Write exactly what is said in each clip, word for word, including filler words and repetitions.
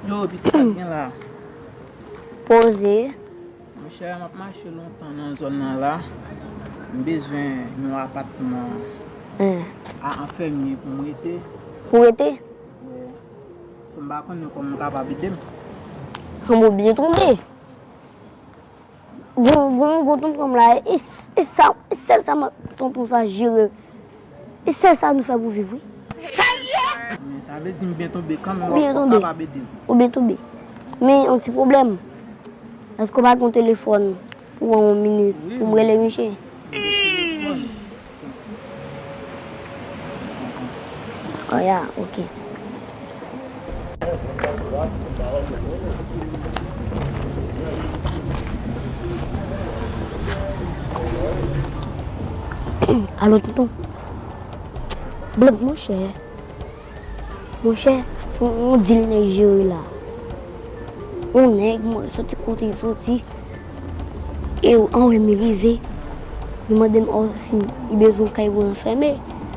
Yo, pitit, sa k gen la? Poze. Monchè, m ap mache lontan nan zòn nan la. M bezwen yon apatman Hmm. a an fèmye pou m rete. Pou rete? Wi. So, m pa konnen kòman w kapab ede m. Ann, ou byen tonbe. Gon, gon, gon tonton m la, e, e sa, e sèl sa m, tonton sa jere. E sèl sa nou fè pou viv, wi. Men sa vle di m byen tonbe kanmenm, w ap kapab ede m. Ou byen tonbe. Men yon ti pwoblèm. Èske w pa gen yon telefòn pou w, yon minit, pou m rele misye? Oh, ya, ok. Alo, tonton. Blan, monchè. Monchè, yon, yon dil nèg jere la. Yon nèg, mwen soti kote l soti. E w anwè m rive. Li mande m, oh, si li bezwen kay pou l anfème.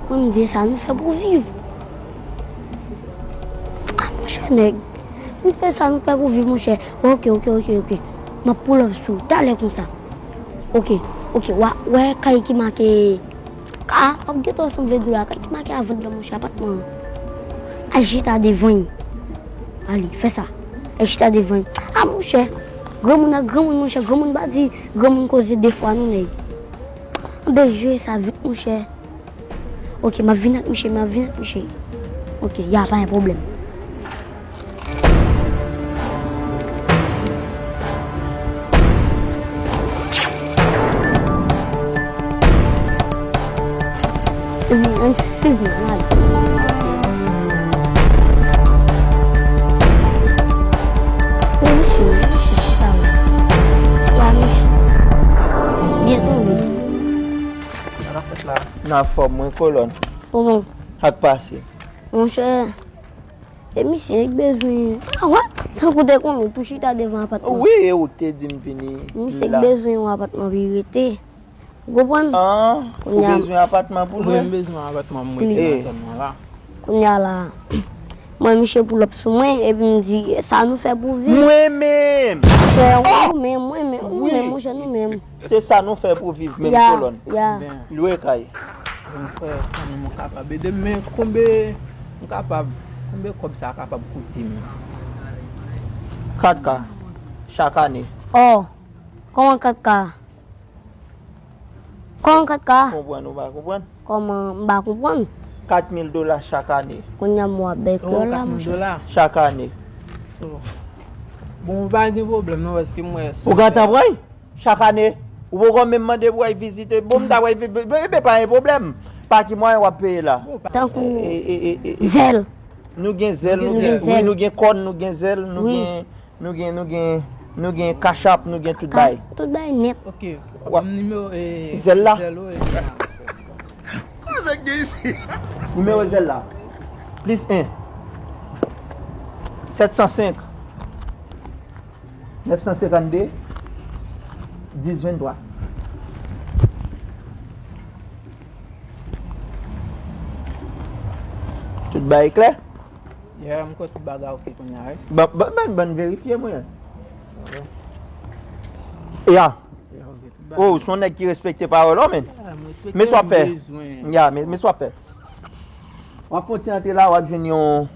Mwen, m di, sa nou fè pou viv? Ah, monchè, nèg. M fè sa nou fè pou viv, monchè. Ok, ok, ok, ok. M ap pull up sou w talè konsa. Ok, ok. Wa, wè kay ki make A, w ap gentan wè sa m vle di w la, kay ki make a vant lan, monchè, apatman an. Al chita devan l. Ale, fè sa. Al chita devan l. A, monchè, granmoun ak granmoun, monchè, granmoun pa di granmoun koze de fwa non, nèg. Anben, jere sa vit, monchè. Ok, m ap vin ak misye, m ap vin ak misye. Ok, ya, pa gen pwoblèm. Byen tonbe. Sa k ap fèt la? Nan fòm, mwen kolòn. Tonton. Sa k pase? Monchè, e misye k bezwen. A wè, tankou te konnen, tou chita devan apatman. Wi, e ou k te di m vini la. Misye k bezwen yon apatman pou l rete. Ou konprann? An, ou bezwen apatman pou lwe? Wi, m bezwen yon apatman pou m rete nan zòn nan la. Kounye a la, mwen, misye pull up sou mwen, epi m di, sa nou fè pou viv? Mwen menm! Monchè, ou menm, mwen menm, ou menm, monchè, nou menm. Se sa nou fè pou viv, menm kolòn. Ya, ya. Lwe kay. Bon, frè, kòman w kapab ede m, men konbe m kapab, konbe kòb sa a kapab koute m? Kat ka, chak ane. Oh, kòman kat ka? Kòman kat ka? Konprann ou pa konprann? Kòman m pa konprann? Kat mil dola chak ane. Kounye a m wè w ap bay kreyòl la, monchè. Chak ane. So, bon, ou pa gen pwoblèm non, paske m wè si ou gentan pran l chak ane. Ou poko menm mande pou w al vizite. Bon, m ta pral vi-, vi-, vi-, vi-, pa gen pwoblèm. Pa ki mwayen w ap peye la? Tankou zèl. Nou gen zèl, nou gen, wi, nou gen kòn, nou gen zèl, nou gen Nou gen, nou gen, nou gen Cash App, nou gen tout bagay. Tout bagay nèt. Ok. W ap ban m nimewo, e, zèl la. Zèl ou, e, sa. Nimewo zèl la. Plis en. Sèt san senk. Nèf san senkannde. Dis venntwa. Tout bagay klè? Yeah, m kwè tout bagay ok kounye a, wi. Ban, ban, ban, ban verifye mwen. Ya. Yeah, ok, tout bagay. Oh, ou se yon nèg ki respekte pawòl ou, men. Yeah, m respekte. Men sa w ap fè. Ya, men, men sa w ap fè. W ap fè yon ti antre la, w ap jwenn yon.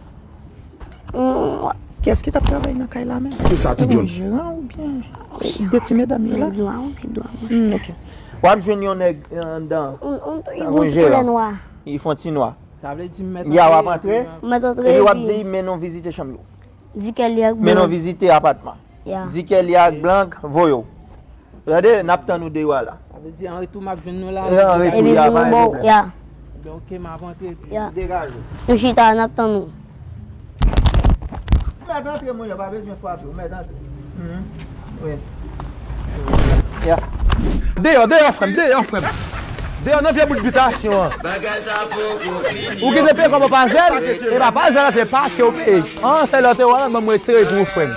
Kiyès ki t ap travay nan kay la menm? Kisa, ti John? Yon jeran oubyen de ti medam yo la? Edouard, Edouard, monchè. Hmm, ok. W ap jwenn yon nèg anndan. Yon jeran. Li fè yon ti nwa. Sa vle di m mèt antre. Ya, w ap antre. M mèt antre epi w ap di men nou vizite chanm yo. Di Kelly ak Blanc. Men nou vizite apatman. Ya. Di Kelly ak Blanc voye w. Tande, n ap tann ou deyò a la. Sa vle di an retou m ap jwenn nou la. An retou, ya, pa gen pwoblèm. Ya. Ebyen, ok, m ap antre epi. Ya. Degaje. Nou chita, n ap tann ou. Mèt antre, monchè, pa bezwen frape, ou mèt antre. Mhm. Wi. Ya. Deyò, deyò, frè m, deyò, frè m. Deyò nan vye bout bitasyon an. Ou kite peye kòb ou pa zèl, e pa pa zèl la, se pake ou peye. An, se lè w te wè la, ban m retire pou ou, frè m.